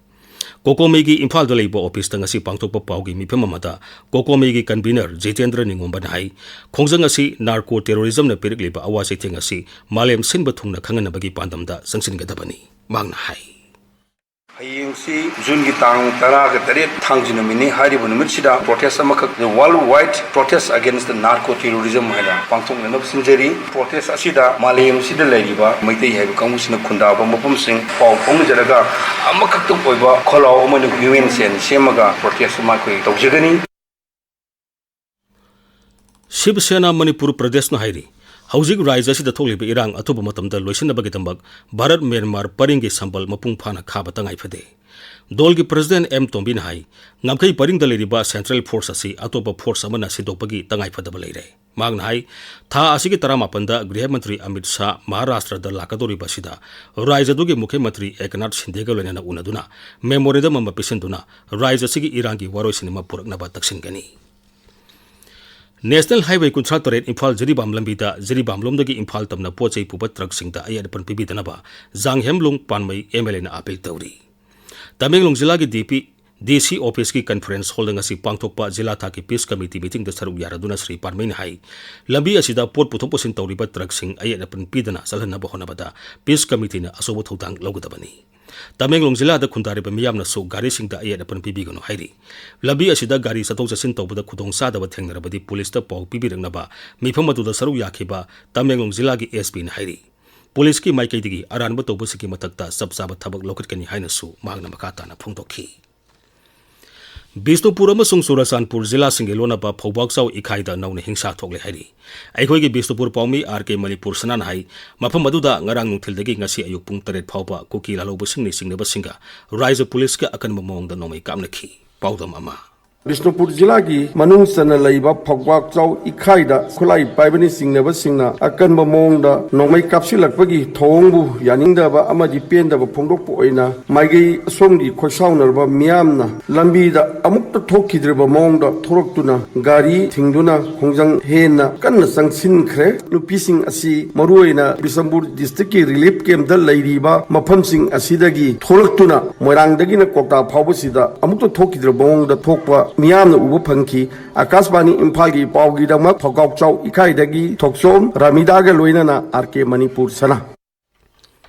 ꯀꯣꯀꯣꯃꯤꯒꯤ ꯏꯝꯐꯥꯜꯗ ꯂꯩꯕ ꯑꯣꯐꯤꯁꯇ ꯉꯁꯤ ꯄꯥꯡꯊꯣꯛꯄ ꯄꯥꯎꯒꯤ ꯃꯤꯐꯝ ꯑꯃꯗ ꯀꯣꯀꯣꯃꯤꯒꯤ ꯀꯟꯚꯤꯅꯔ ꯖꯤꯇꯦꯟꯗ꯭ꯔ ꯅꯤꯉꯣꯝꯕꯅ ꯍꯥꯏ, ꯈꯣꯡꯖꯪ ꯑꯁꯤ ꯅꯥꯔꯀꯣ ꯇꯦꯔꯣꯔꯤꯖꯝꯅ ꯄꯤꯔꯛꯂꯤꯕ ꯑꯋꯥ ꯆꯩꯊꯦꯡ ꯑꯁꯤ ꯃꯥꯂꯦꯝ ꯁꯤꯟꯕ ꯊꯨꯡꯅ ꯈꯪꯍꯟꯅꯕꯒꯤ ꯄꯥꯟꯗꯝꯗ ꯆꯪꯁꯤꯟꯒꯗꯕꯅꯤ꯫ ꯃꯍꯥꯛꯅ ꯍꯥꯏ꯫ ꯍꯌꯦꯡꯁꯤ ꯖꯨꯟꯒꯤ ꯇꯥꯡ ꯇꯔꯥꯒ ꯇꯔꯦꯠ, ꯊꯥꯡꯖ ꯅꯨꯃꯤꯠꯅꯤ꯫ ꯍꯥꯏꯔꯤꯕ ꯅꯨꯃꯤꯠꯁꯤꯗ protest ꯑꯃꯈꯛ, the World Wide Protest Against the Narco Terrorism ꯍꯥꯏꯅ ꯄꯥꯡꯊꯣꯛꯅꯅꯕ ꯁꯤꯟꯖꯔꯤ꯫ Protest ꯑꯁꯤꯗ ꯃꯥꯂꯦꯝꯁꯤꯗ ꯂꯩꯔꯤꯕ ꯃꯩꯇꯩ ꯍꯥꯏꯕ ꯀꯥꯡꯕꯨꯁꯤꯅ ꯈꯨꯟꯗꯥꯕ ꯃꯐꯝꯁꯤꯡ ꯄꯥꯎ ꯐꯥꯎꯅꯖꯔꯒ ꯑꯃꯈꯛꯇ ꯑꯣꯏꯕ ꯈꯣꯜꯂꯥꯎ ꯑꯃꯅ ꯍ꯭ꯌꯨꯃꯦꯟ ꯆꯦꯟ ꯁꯦꯝꯃꯒ protest ꯑꯃ ꯑꯩꯈꯣꯏ ꯇꯧꯖꯒꯅꯤ꯫ ꯁꯤꯕ ꯁꯦꯅꯥ ꯃꯅꯤꯄꯨꯔ ꯄ꯭ꯔꯗꯦꯁꯅ ꯍꯥꯏꯔꯤ, ꯍꯧꯖꯤꯛ ꯔꯥꯖ꯭ꯌ ꯑꯁꯤꯗ ꯊꯣꯛꯂꯤꯕ ꯏꯔꯥꯡ ꯑꯊꯨꯕ ꯃꯇꯝꯗ ꯂꯣꯏꯁꯤꯟꯅꯕꯒꯤꯗꯃꯛ ꯚꯥꯔꯠ ꯃ꯭ꯌꯥꯟꯃꯥꯔ ꯄꯔꯤꯡꯒꯤ ꯁꯝꯕꯜ ꯃꯄꯨꯡ ꯐꯥꯅ ꯈꯥꯕ ꯇꯉꯥꯏ ꯐꯗꯦ꯫ ꯗꯣꯜꯒꯤ ꯄ꯭ꯔꯁꯤꯗꯦꯟ ꯑꯦꯝ ꯇꯣꯝꯕꯤꯅ ꯍꯥꯏ, ꯉꯝꯈꯩ ꯄꯔꯤꯡꯗ ꯂꯩꯔꯤꯕ ꯁꯦꯟꯇ꯭ꯔꯦꯜ ꯐꯣꯔꯁ ꯑꯁꯤ ꯑꯇꯣꯞꯄ ꯐꯣꯔꯁ ꯑꯃꯅ ꯁꯤꯟꯗꯣꯛꯄꯒꯤ ꯇꯉꯥꯏ ꯐꯗꯕ ꯂꯩꯔꯦ꯫ ꯃꯍꯥꯛꯅ ꯍꯥꯏ, ꯊꯥ ꯑꯁꯤꯒꯤ ꯇꯔꯥꯃꯥꯄꯟꯗ ꯒ꯭ꯔꯤꯍ ꯃꯟꯇ꯭ꯔꯤ ꯑꯃꯤꯠ ꯁꯥꯍ ꯃꯍꯥꯔꯥꯁꯇ꯭ꯔꯗ ꯂꯥꯛꯀꯗꯧꯔꯤꯕ ꯑꯁꯤꯗ ꯔꯥꯖ꯭ꯌꯗꯨꯒꯤ ꯃꯨꯈ꯭ꯌ ꯃꯟꯇ꯭ꯔꯤ ꯑꯦꯀꯅꯥꯊ ꯁꯤꯟꯗꯦꯒ ꯂꯣꯏꯅꯅ ꯎꯅꯗꯨꯅ memorandum ꯑꯃ ꯄꯤꯁꯤꯟꯗꯨꯅ ꯔꯥꯖ꯭ꯌ ꯑꯁꯤꯒꯤ ꯏꯔꯥꯡꯒꯤ ꯋꯥꯔꯣꯏꯁꯤꯟ ꯑꯃ ꯄꯨꯔꯛꯅꯕ ꯇꯛꯁꯤꯟꯒꯅꯤ꯫ National Highway ꯀꯨꯟꯊ꯭ꯔꯥ ꯇꯔꯦꯠ ꯏꯝꯐꯥꯜ ꯖꯤꯔꯤꯕꯥꯝ ꯂꯝꯕꯤꯗ ꯖꯤꯔꯤꯕꯥꯝ ꯂꯣꯝꯗꯒꯤ ꯏꯝꯐꯥꯜ ꯇꯝꯅ ꯄꯣꯠ ꯆꯩ ꯄꯨꯕ ꯇ꯭ꯔꯛꯁꯤꯡꯗ ꯑꯌꯦꯠ ꯑꯄꯟ ꯄꯤꯕꯤꯗꯅꯕ ꯖꯥꯡꯍꯦꯝꯂꯨꯡ ꯄꯥꯟꯃꯩ ꯑꯦꯝ ꯑꯦꯜ ꯑꯦꯅ ꯑꯥꯄꯤꯜ ꯇꯧꯔꯤ꯫ ꯇꯃꯦꯡꯂꯣꯡ ꯖꯤꯂꯥꯒꯤ ꯗꯤ ꯄꯤ, ꯗꯤ ꯁꯤ ꯑꯣꯐꯤꯁꯀꯤ ꯀꯟꯐꯔꯦꯟꯁ ꯍꯣꯜꯗ ꯉꯁꯤ ꯄꯥꯡꯊꯣꯛꯄ ꯖꯤꯂꯥ ꯊꯥꯛꯀꯤ ꯄꯤꯁ ꯀꯃꯤꯇꯤ ꯃꯤꯇꯤꯡꯗ ꯁꯔꯨꯛ ꯌꯥꯔꯗꯨꯅ ꯁ꯭ꯔꯤ ꯄꯥꯟꯃꯩꯅ ꯍꯥꯏ, ꯂꯝꯕꯤ ꯑꯁꯤꯗ ꯄꯣꯠ ꯄꯨꯊꯣꯛ ꯄꯨꯁꯤꯟ ꯇꯧꯔꯤꯕ ꯇ꯭ꯔꯛꯁꯤꯡ ꯑꯌꯦꯠ ꯑꯄꯟ ꯄꯤꯗꯅ ꯆꯠꯍꯟꯅꯕ ꯍꯣꯠꯅꯕꯗ ꯄꯤꯁ ꯀꯃꯤꯇꯤꯅ ꯑꯆꯧꯕ ꯊꯧꯗꯥꯡ ꯂꯧꯒꯗꯕꯅꯤ꯫ ꯇꯃꯦꯡꯂꯣꯡ ꯖꯤꯂꯥꯗ ꯈꯨꯟꯗꯥꯔꯤꯕ ꯃꯤꯌꯥꯝꯅꯁꯨ ꯒꯥꯔꯤꯁꯤꯡꯗ ꯑꯌꯦꯠ ꯑꯄꯟ ꯄꯤꯕꯤꯒꯅꯨ ꯍꯥꯏꯔꯤ꯫ ꯂꯝꯕꯤ ꯑꯁꯤꯗ ꯒꯥꯔꯤ ꯆꯠꯊꯣꯛ ꯆꯠꯁꯤꯟ ꯇꯧꯕꯗ ꯈꯨꯗꯣꯡ ꯆꯥꯗꯕ ꯊꯦꯡꯅꯔꯕꯗꯤ ꯄꯨꯂꯤꯁꯇ ꯄꯥꯎ ꯄꯤꯕꯤꯔꯛꯅꯕ ꯃꯤꯐꯝ ꯑꯗꯨꯗ ꯁꯔꯨꯛ ꯌꯥꯈꯤꯕ ꯇꯃꯦꯡꯂꯣꯡ ꯖꯤꯂꯥꯒꯤ ꯑꯦꯁ ꯄꯤꯅ ꯍꯥꯏꯔꯤ꯫ ꯄꯨꯂꯤꯁꯀꯤ ꯃꯥꯏꯀꯩꯗꯒꯤ ꯑꯔꯥꯟꯕ ꯇꯧꯕꯁꯤꯡꯒꯤ ꯃꯊꯛꯇ ꯆꯞ ꯆꯥꯕ ꯊꯕꯛ ꯂꯧꯈꯠꯀꯅꯤ ꯍꯥꯏꯅꯁꯨ ꯃꯍꯥꯛꯅ ꯃꯈꯥ ꯇꯥꯅ ꯐꯣꯡꯗꯣꯛꯈꯤ꯫ ꯕꯤꯁꯅꯨꯄꯨꯔ ꯑꯃꯁꯨꯡ ꯆꯨꯔꯆꯥꯟꯄꯨꯔ ꯖꯤꯂꯥꯁꯤꯡꯒꯤ ꯂꯣꯟꯅꯕ ꯐꯧꯕꯥꯛꯆꯥꯎ ꯏꯈꯥꯏꯗ ꯅꯧꯅ ꯍꯤꯡꯁꯥ ꯊꯣꯛꯂꯦ ꯍꯥꯏꯔꯤ꯫ ꯑꯩꯈꯣꯏꯒꯤ ꯕꯤꯁꯅꯨꯄꯨꯔ ꯄꯥꯎꯃꯤ ꯑꯥꯔ ꯀꯦ ꯃꯅꯤꯄꯨꯔ ꯁꯅꯥꯅ ꯍꯥꯏ, ꯃꯐꯝ ꯑꯗꯨꯗ ꯉꯔꯥꯡ ꯅꯨꯡꯊꯤꯜꯗꯒꯤ ꯉꯁꯤ ꯑꯌꯨꯛ ꯄꯨꯡ ꯇꯔꯦꯠ ꯐꯥꯎꯕ ꯀꯨꯀꯤ ꯂꯥꯜꯍꯧꯕꯁꯤꯡꯅ ꯆꯤꯡꯅꯕꯁꯤꯡꯒ ꯔꯥꯏꯖ ꯄꯨꯂꯤꯁꯀ ꯑꯀꯟꯕ ꯃꯑꯣꯡꯗ ꯅꯣꯡꯃꯩ ꯀꯥꯞꯅꯈꯤ꯫ ꯄꯥꯎꯗꯝ ꯑꯃ꯫ ꯕꯤꯁꯅꯨꯄꯨꯔ ꯖꯤꯂꯥꯒꯤ ꯃꯅꯨꯡ ꯆꯟꯅ ꯂꯩꯕ ꯐꯧꯕꯥꯛꯆꯥꯎ ꯏꯈꯥꯏꯗ ꯈꯨꯠꯂꯥꯏ ꯄꯥꯏꯕꯅꯤ ꯆꯤꯡꯅꯕꯁꯤꯡꯅ ꯑꯀꯟꯕ ꯃꯑꯣꯡꯗ ꯅꯣꯡꯃꯩ ꯀꯥꯞꯁꯤꯜꯂꯛꯄꯒꯤ ꯊꯧꯑꯣꯡꯕꯨ ꯌꯥꯅꯤꯡꯗꯕ ꯑꯃꯗꯤ ꯄꯦꯟꯗꯕ ꯐꯣꯡꯗꯣꯛꯄ ꯑꯣꯏꯅ ꯃꯥꯏꯀꯩ ꯑꯁꯣꯝꯒꯤ ꯈꯣꯏꯁꯥꯎꯅꯔꯕ ꯃꯤꯌꯥꯝꯅ ꯂꯝꯕꯤꯗ ꯑꯃꯨꯛꯇ ꯊꯣꯛꯈꯤꯗ꯭ꯔꯤꯕ ꯃꯑꯣꯡꯗ ꯊꯣꯔꯛꯇꯨꯅ ꯒꯥꯔꯤ ꯊꯤꯡꯗꯨꯅ ꯈꯣꯡꯖꯪ ꯍꯦꯟꯅ ꯀꯟꯅ ꯆꯪꯁꯤꯟꯈ꯭ꯔꯦ꯫ ꯅꯨꯄꯤꯁꯤꯡ ꯑꯁꯤ ꯃꯔꯨꯑꯣꯏꯅ ꯕꯤꯁꯝꯄꯨꯔ ꯗꯤꯁꯇ꯭ꯔꯤꯛꯀꯤ ꯔꯤꯂꯤꯐ ꯀꯦꯝꯞꯇ ꯂꯩꯔꯤꯕ ꯃꯐꯝꯁꯤꯡ ꯑꯁꯤꯗꯒꯤ ꯊꯣꯛꯂꯛꯇꯨꯅ ꯃꯣꯏꯔꯥꯡꯗꯒꯤꯅ ꯀ꯭ꯋꯥꯛꯇꯥ ꯐꯥꯎꯕꯁꯤꯗ ꯑꯃꯨꯛꯇ ꯊꯣꯛꯈꯤꯗ꯭ꯔꯕ ꯃꯑꯣꯡꯗ ꯊꯣꯛꯄ ꯃꯤꯌꯥꯝꯅ ꯎꯕ ꯐꯪꯈꯤ꯫ ꯑꯀꯥꯁꯕꯥꯅꯤ ꯏꯝꯐꯥꯜꯒꯤ ꯄꯥꯎꯒꯤꯗꯃꯛ ꯐꯧꯕꯥꯛꯆꯥꯎ ꯏꯈꯥꯏꯗꯒꯤ ꯊꯣꯛꯆꯣꯝ ꯔꯥꯃꯤꯗꯥꯒ ꯂꯣꯏꯅꯅ ꯑꯥꯔ ꯀꯦ ꯃꯅꯤꯄꯨꯔ ꯁꯅꯥ꯫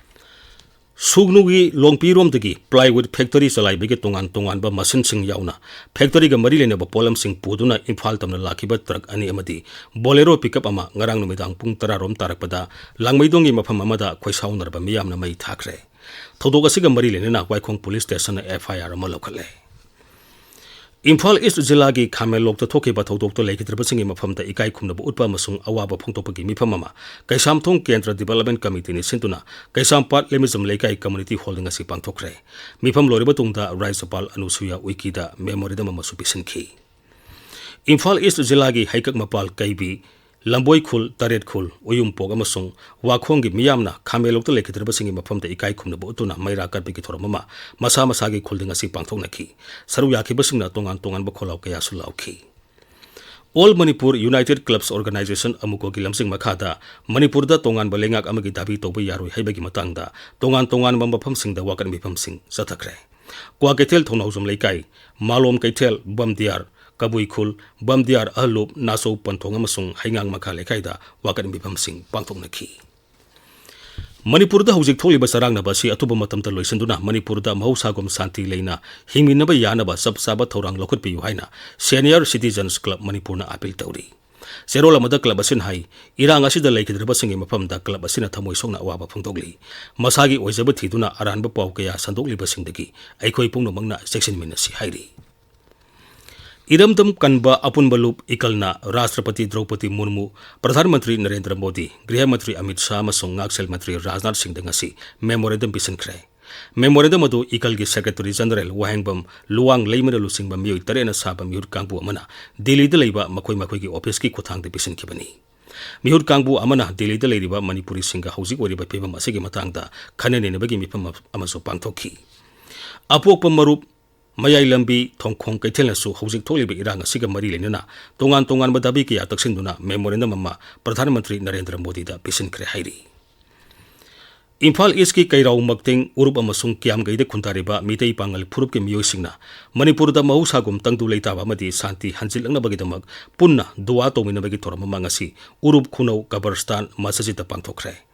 ꯁꯨꯒꯅꯨꯒꯤ ꯂꯣꯡꯄꯤꯔꯣꯝꯗꯒꯤ plywood factory ꯆꯂꯥꯏꯕꯒꯤ ꯇꯣꯉꯥꯟ ꯇꯣꯉꯥꯟꯕ ꯃꯁꯤꯟꯁꯤꯡ ꯌꯥꯎꯅ factoryꯒ ꯃꯔꯤ ꯂꯩꯅꯕ ꯄꯣꯠꯂꯝꯁꯤꯡ ꯄꯨꯗꯨꯅ ꯏꯝꯐꯥꯜ ꯇꯝꯅ ꯂꯥꯛꯈꯤꯕ ꯇ꯭ꯔꯛ ꯑꯅꯤ ꯑꯃꯗꯤ Bolero pickup ꯑꯃ ꯉꯔꯥꯡ ꯅꯨꯃꯤꯗꯥꯡ ꯄꯨꯡ ꯇꯔꯥ ꯔꯣꯝ ꯇꯥꯔꯛꯄꯗ ꯂꯥꯡꯃꯩꯗꯣꯡꯒꯤ ꯃꯐꯝ ꯑꯃꯗ ꯈꯣꯏꯁꯥꯎꯅꯔꯕ ꯃꯤꯌꯥꯝꯅ ꯃꯩ ꯊꯥꯈ꯭ꯔꯦ꯫ ꯊꯧꯗꯣꯛ ꯑꯁꯤꯒ ꯃꯔꯤ ꯂꯩꯅꯅ ꯋꯥꯏꯈꯣꯡ ꯄꯨꯂꯤꯁ ꯁ꯭ꯇꯦꯁꯟꯅ ꯑꯦꯐ ꯑꯥꯏ ꯑꯥꯔ ꯑꯃ ꯂꯧꯈꯠꯂꯦ꯫ ꯏꯝꯐꯥꯜ ꯏꯁ꯭ꯠ ꯖꯤꯂꯥꯒꯤ ꯈꯥꯃꯦꯟꯂꯣꯛꯇ ꯊꯣꯛꯈꯤꯕ ꯊꯧꯗꯣꯛꯇ ꯂꯩꯈꯤꯗ꯭ꯔꯕꯁꯤꯡꯒꯤ ꯃꯐꯝꯗ ꯏꯀꯥꯏ ꯈꯨꯝꯅꯕ ꯎꯠꯄ ꯑꯃꯁꯨꯡ ꯑꯋꯥꯕ ꯐꯣꯡꯗꯣꯛꯄꯒꯤ ꯃꯤꯐꯝ ꯑꯃ ꯀꯩꯁꯥꯝꯊꯣꯡ ꯀꯦꯟꯗ꯭ꯔ ꯗꯤꯕꯦꯂꯞꯃꯦꯟ ꯀꯃꯤꯇꯤꯅ ꯁꯤꯟꯗꯨꯅ ꯀꯩꯁꯥꯝꯄꯥꯠ ꯂꯩꯃꯖꯝ ꯂꯩꯀꯥꯏ ꯀꯝꯃ꯭ꯌꯨꯅꯤꯇꯤ ꯍꯣꯜꯗ ꯉꯁꯤ ꯄꯥꯡꯊꯣꯛꯈ꯭ꯔꯦ꯫ ꯃꯤꯐꯝ ꯂꯣꯏꯔꯕ ꯇꯨꯡꯗ ꯔꯥꯖ꯭ꯌꯄꯥꯜ ꯑꯅꯨꯁꯨꯌꯥ ꯎꯏꯀꯤꯗ ꯃꯦꯃꯣꯔꯦꯟꯗꯝ ꯑꯃꯁꯨ ꯄꯤꯁꯤꯟꯈꯤ꯫ ꯏꯝꯐꯥꯜ ꯏꯁ꯭ꯠ ꯖꯤꯂꯥꯒꯤ ꯍꯩꯀꯛ ꯃꯄꯥꯜ ꯀꯩꯕꯤ, ꯂꯝꯕꯣꯏ ꯈꯨꯜ, ꯇꯔꯦꯠ ꯈꯨꯜ, ꯎꯌꯨꯝꯄꯣꯛ ꯑꯃꯁꯨꯡ ꯋꯥꯈꯣꯡꯒꯤ ꯃꯤꯌꯥꯝꯅ ꯈꯥꯃꯦꯟꯂꯣꯛꯇ ꯂꯩꯈꯤꯗ꯭ꯔꯕꯁꯤꯡꯒꯤ ꯃꯐꯝꯗ ꯏꯀꯥꯏ ꯈꯨꯝꯅꯕ ꯎꯠꯇꯨꯅ ꯃꯩꯔꯥ ꯀꯠꯄꯒꯤ ꯊꯧꯔꯝ ꯑꯃ ꯃꯁꯥ ꯃꯁꯥꯒꯤ ꯈꯨꯜꯗ ꯉꯁꯤ ꯄꯥꯡꯊꯣꯛꯅꯈꯤ꯫ ꯁꯔꯨꯛ ꯌꯥꯈꯤꯕꯁꯤꯡꯅ ꯇꯣꯉꯥꯟ ꯇꯣꯉꯥꯟꯕ ꯈꯣꯜꯂꯥꯎ ꯀꯌꯥꯁꯨ ꯂꯥꯎꯈꯤ꯫ All Manipur United Clubs Organisation, ꯑꯃꯨꯀꯣꯒꯤ ꯂꯝꯖꯤꯡ ꯃꯈꯥꯗ ꯃꯅꯤꯄꯨꯔꯗ ꯇꯣꯉꯥꯟꯕ ꯂꯩꯉꯥꯛ ꯑꯃꯒꯤ ꯗꯥꯕꯤ ꯇꯧꯕ ꯌꯥꯔꯣꯏ ꯍꯥꯏꯕꯒꯤ ꯃꯇꯥꯡꯗ ꯇꯣꯉꯥꯟ ꯇꯣꯉꯥꯟꯕ ꯃꯐꯝꯁꯤꯡꯗ ꯋꯥꯀꯠ ꯃꯤꯐꯝꯁꯤꯡ ꯆꯠꯊꯈ꯭ꯔꯦ꯫ ꯀ꯭ꯋꯥꯀꯩꯊꯦꯜ ꯊꯣꯡꯅꯥꯎꯖꯝ ꯂꯩꯀꯥꯏ, ꯃꯥꯂꯣꯝ ꯀꯩꯊꯦꯜ, ꯕꯝꯗꯤꯌꯥꯔ, ꯀꯕꯨꯏꯈꯨꯜ, ꯕꯝꯗꯤꯌꯥꯔ ꯑꯍꯜꯂꯨꯞ, ꯅꯥꯆꯧ ꯄꯟꯊꯣꯡ ꯑꯃꯁꯨꯡ ꯍꯩꯉꯥꯡ ꯃꯈꯥ ꯂꯩꯀꯥꯏꯗ ꯋꯥꯀꯠ ꯃꯤꯐꯝꯁꯤꯡ ꯄꯥꯡꯊꯣꯛꯅꯈꯤ꯫ ꯃꯅꯤꯄꯨꯔꯗ ꯍꯧꯖꯤꯛ ꯊꯣꯛꯂꯤꯕ ꯆꯔꯥꯡꯅꯕ ꯑꯁꯤ ꯑꯊꯨꯕ ꯃꯇꯝꯗ ꯂꯣꯏꯁꯤꯟꯗꯨꯅ ꯃꯅꯤꯄꯨꯔꯗ ꯃꯍꯧꯁꯥꯒꯨꯝ ꯁꯥꯟꯇꯤ ꯂꯩꯅ ꯍꯤꯡꯃꯤꯟꯅꯕ ꯌꯥꯅꯕ ꯆꯞ ꯆꯥꯕ ꯊꯧꯔꯥꯡ ꯂꯧꯈꯠꯄꯤꯌꯨ ꯍꯥꯏꯅ Senior Citizens Club ꯃꯅꯤꯄꯨꯔꯅ ꯑꯥꯄꯤꯜ ꯇꯧꯔꯤ꯫ ꯆꯦꯔꯣꯜ ꯑꯃꯗ ꯀ꯭ꯂꯕ ꯑꯁꯤꯅ ꯍꯥꯏ, ꯏꯔꯥꯡ ꯑꯁꯤꯗ ꯂꯩꯈꯤꯗ꯭ꯔꯕꯁꯤꯡꯒꯤ ꯃꯐꯝꯗ ꯀ꯭ꯂꯕ ꯑꯁꯤꯅ ꯊꯃꯣꯏ ꯁꯣꯛꯅ ꯑꯋꯥꯕ ꯐꯣꯡꯗꯣꯛꯂꯤ꯫ ꯃꯁꯥꯒꯤ ꯑꯣꯏꯖꯕ ꯊꯤꯗꯨꯅ ꯑꯔꯥꯟꯕ ꯄꯥꯎ ꯀꯌꯥ ꯁꯟꯗꯣꯛꯂꯤꯕꯁꯤꯡꯗꯒꯤ ꯑꯩꯈꯣꯏ ꯄꯨꯝꯅꯃꯛꯅ ꯆꯦꯛꯁꯤꯟꯃꯤꯟꯅꯁꯤ ꯍꯥꯏꯔꯤ꯫ ꯏꯔꯝꯗꯝ ꯀꯟꯕ ꯑꯄꯨꯟꯕ ꯂꯨꯞ ꯏꯀꯜꯅ ꯔꯥꯁꯇ꯭ꯔꯄꯇꯤ ꯗ꯭ꯔꯧꯄꯗꯤ ꯃꯨꯔꯃꯨ, ꯄ꯭ꯔꯙꯥꯟ ꯃꯟꯇ꯭ꯔꯤ ꯅꯔꯦꯟꯗ꯭ꯔ ꯃꯣꯗꯤ, ꯒ꯭ꯔꯤꯍ ꯃꯟꯇ꯭ꯔꯤ ꯑꯃꯤꯠ ꯁꯥꯍ ꯑꯃꯁꯨꯡ ꯉꯥꯛꯁꯦꯜ ꯃꯟꯇ꯭ꯔꯤ ꯔꯥꯖꯅꯥꯊ ꯁꯤꯡꯗ ꯉꯁꯤ ꯃꯦꯃꯣꯔꯦꯟꯗꯝ ꯄꯤꯁꯤꯟꯈ꯭ꯔꯦ꯫ ꯃꯦꯃꯣꯔꯦꯟꯗꯝ ꯑꯗꯨ ꯏꯀꯜꯒꯤ ꯁꯦꯀ꯭ꯔꯦꯇꯔꯤ ꯖꯦꯅꯔꯦꯜ ꯋꯥꯍꯦꯡꯕꯝ ꯂꯨꯋꯥꯡ ꯂꯩꯃꯅ ꯂꯨꯆꯤꯡꯕ ꯃꯤꯑꯣꯏ ꯇꯔꯦꯠꯅ ꯁꯥꯕ ꯃꯤꯍꯨꯠ ꯀꯥꯡꯕꯨ ꯑꯃꯅ ꯗꯤꯜꯂꯤꯗ ꯂꯩꯕ ꯃꯈꯣꯏ ꯃꯈꯣꯏꯒꯤ ꯑꯣꯐꯤꯁꯀꯤ ꯈꯨꯠꯊꯥꯡꯗ ꯄꯤꯁꯤꯟꯈꯤꯕꯅꯤ꯫ ꯃꯤꯍꯨꯠ ꯀꯥꯡꯕꯨ ꯑꯃꯅ ꯗꯤꯜꯂꯤꯗ ꯂꯩꯔꯤꯕ ꯃꯅꯤꯄꯨꯔꯤꯁꯤꯡꯒ ꯍꯧꯖꯤꯛ ꯑꯣꯏꯔꯤꯕ ꯐꯤꯕꯝ ꯑꯁꯤꯒꯤ ꯃꯇꯥꯡꯗ ꯈꯟꯅ ꯅꯩꯅꯕꯒꯤ ꯃꯤꯐꯝ ꯑꯃꯁꯨ ꯄꯥꯡꯊꯣꯛꯈꯤ꯫ ꯑꯄꯣꯛꯄ ꯃꯔꯨꯞ ꯃꯌꯥꯏ ꯂꯝꯕꯤ ꯊꯣꯡꯈꯣꯡ ꯀꯩꯊꯦꯜꯅꯁꯨ ꯍꯧꯖꯤꯛ ꯊꯣꯛꯂꯤꯕ ꯏꯔꯥꯡ ꯑꯁꯤꯒ ꯃꯔꯤ ꯂꯩꯅꯅ ꯇꯣꯉꯥꯟ ꯇꯣꯉꯥꯟꯕ ꯗꯥꯕꯤ ꯀꯌꯥ ꯇꯛꯁꯤꯟꯗꯨꯅ ꯃꯦꯃꯣꯔꯦꯟꯗꯝ ꯑꯃ ꯄ꯭ꯔꯙꯥꯟ ꯃꯟꯇ꯭ꯔꯤ ꯅꯔꯦꯟꯗ꯭ꯔ ꯃꯣꯗꯤꯗ ꯄꯤꯁꯤꯟꯈ꯭ꯔꯦ ꯍꯥꯏꯔꯤ꯫ ꯏꯝꯐꯥꯜ ꯏꯁꯀꯤ ꯀꯩꯔꯥꯎ ꯃꯛꯇꯤꯡ ꯎꯔꯨꯞ ꯑꯃꯁꯨꯡ ꯀꯤꯌꯥꯝꯒꯩꯗ ꯈꯨꯟꯗꯥꯔꯤꯕ ꯃꯤꯇꯩ ꯄꯥꯉꯜ ꯐꯨꯔꯨꯞꯀꯤ ꯃꯤꯑꯣꯏꯁꯤꯡꯅ ꯃꯅꯤꯄꯨꯔꯗ ꯃꯍꯧꯁꯥꯒꯨꯝ ꯇꯪꯗꯨ ꯂꯩꯇꯥꯕ ꯑꯃꯗꯤ ꯁꯥꯟꯇꯤ ꯍꯟꯖꯤꯜꯂꯛꯅꯕꯒꯤꯗꯃꯛ ꯄꯨꯟꯅ ꯗꯨꯋꯥ ꯇꯧꯃꯤꯟꯅꯕꯒꯤ ꯊꯧꯔꯝ ꯑꯃ ꯉꯁꯤ ꯎꯔꯨꯞ ꯈꯨꯅꯧ ꯀꯕꯔꯁꯇꯥꯟ ꯃꯁꯖꯤꯗꯇ ꯄꯥꯡꯊꯣꯛꯈ꯭ꯔꯦ꯫